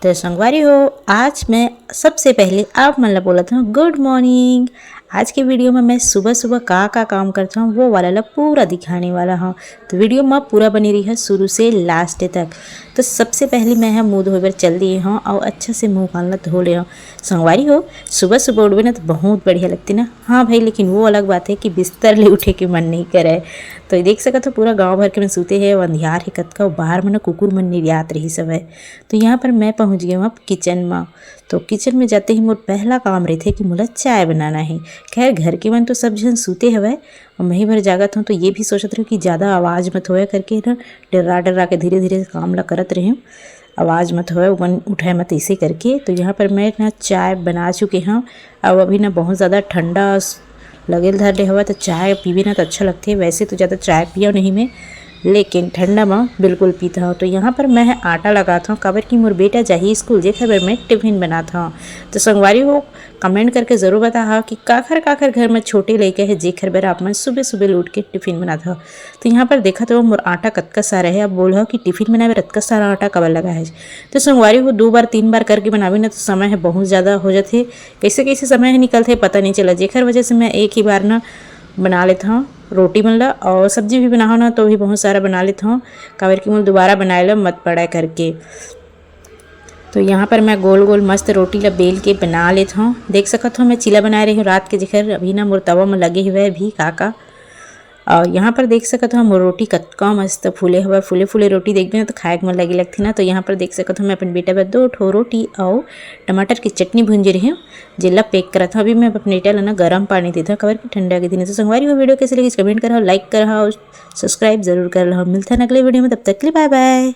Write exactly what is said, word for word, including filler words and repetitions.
तो संगवारी हो, आज मैं सबसे पहले आप मन ला बोलत हूँ गुड मॉर्निंग। आज के वीडियो में मैं सुबह सुबह का का काम करता हूँ, वो वाला ला पूरा दिखाने वाला हूँ। तो वीडियो में पूरा बनी रही है शुरू से लास्ट तक। तो सबसे पहले मैं ह मुँह धोए बर चल दिए हूँ और अच्छा से मुँह कान ला धो ले हूँ। संगवारी हो, सुबह सुबह उठबे ना तो बहुत बढ़िया लगती ना। हाँ भाई, लेकिन वो अलग बात है कि बिस्तर ले उठे के मन नहीं करे। तो ये देख सकत हो, पूरा गांव भर के मन सूते हे, अंधियार हे कतका, बाहर में ना कुकुर मन निरियात रही सब है। तो यहाँ पर मैं पहुँच गई हूँ अब किचन में। तो किचन में जाते ही मोर पहला काम रहथे कि मोला चाय बनाना है। खैर, घर के मन तो सब झन सूते हवय और मैं ही भर जागत हूँ, तो ये भी सोचत रहूँ कि ज़्यादा आवाज़ मत होए करके ना, डर्रा डर्रा के धीरे धीरे काम ला करत रहूँ, आवाज़ मत होए, ओमन उठे मत, इसे करके। तो यहाँ पर मैं ना चाय बना चुके हूँ। अब अभी ना बहुत ज़्यादा ठंडा स-, लगे ल धर ले हवा, तो चाय पीबे ना तो अच्छा लगथे। वैसे तो ज़्यादा चाय पियो नहीं मैं, लेकिन ठंडा में बिल्कुल पीता हूँ। तो यहाँ पर मैं आटा लगाता हूँ, काबर कि मोर बेटा जाही स्कूल, जेकर बर मैं टिफिन बनाता हूँ। तो संगवारी हो, कमेंट करके ज़रूर बताहा कि काखर काखर घर में छोटे लइका है, जेकर बर आप मन सुबह सुबह उठ के टिफिन बनाता हो। तो यहाँ पर देखत हो मोर आटा कतका सारा है। अब बोलहो कि टिफिन बनाए बर अतका सारा आटा काबर लगा है। तो संगवारी हो, दो बार तीन बार करके बनाबे ना तो समय है बहुत ज़्यादा हो जाथे। कैसे कैसे समय है निकलथे पता नहीं चला, जेकर वजह से मैं एक ही बार ना बना लेता हूँ रोटी मन ला, और सब्जी भी बनाओ ना तो भी बहुत सारा बना लेता हूँ, काबर कि मोला दोबारा बनाए ला मत पड़ा करके। तो यहाँ पर मैं गोल गोल मस्त रोटी ला बेल के बना लेत हूँ। देख सकत हो, मैं चीला बनाए रही हूँ रात के, जेकर अभी ना मोर तवा में लगे हुए अभी का का। और यहाँ पर देख सकत हो, मोर रोटी कतका मस्त फूले हवा। फूले फूले रोटी देखबे ना तो खाए के मन लगे लगथे ना। तो यहाँ पर देख सकत हो, मैं अपन बेटा बर दो ठो रोटी और टमाटर की चटनी भूंजे रही हूँ, जेला पैक करत हूँ। अभी मैं अपन बेटा ला ना गरम पानी देत हूँ, काबर कि ठंडा के दिन है। तो संगवारी हो, वीडियो कैसे लगी कमेंट करहा, लाइक करहा और सब्सक्राइब जरूर कर लहा। मिलता है अगले वीडियो में, तब तक के लिए बाय बाय।